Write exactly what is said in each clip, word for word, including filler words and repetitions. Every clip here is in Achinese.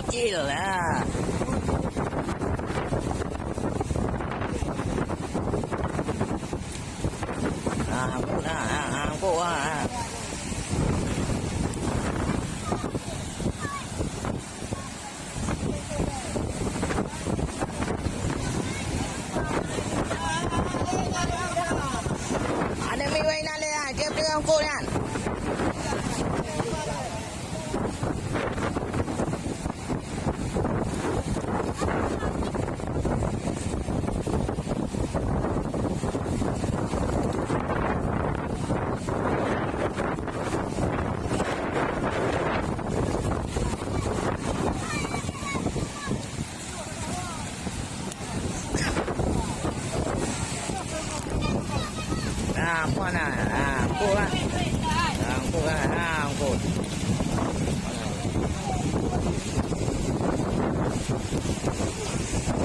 Kecil, ha. Ha, angkut, ha, ha, ha, angkut, ha, ha. Aneuk miet wai na lé, ha, tiep teungoh angkut nyan. Ah, ampun lah. Ah, ampun lah. Ah, ampun lah. Ah, ampun.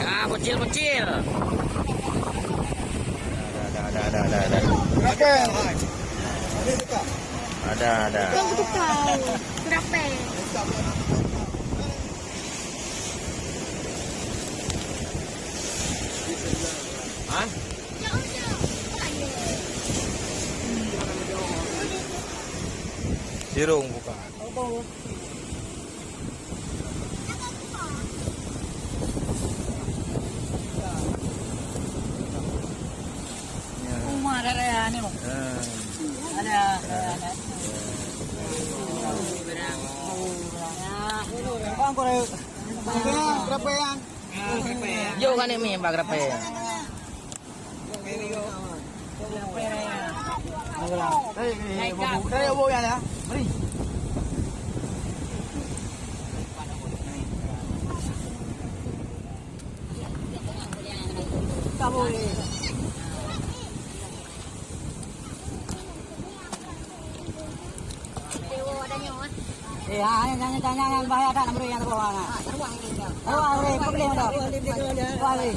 Ah, bocil-bocil. Ada, ada, ada, ada, ada. Ada, ada. Yang tukar. Berapa? Hah? Sirong bukan. Rumah ada raya ni, Bang. Ada, ada, ada. Bang, kau ada berapa yang? Jok kan ni, Bang, berapa yang? Eh, ha, nyang, nyang, nyang, nyang bahaya that, na meuri nyang teuboh, ha. Teuboh, meuri, kau boleh, dah. Teuboh, meuri.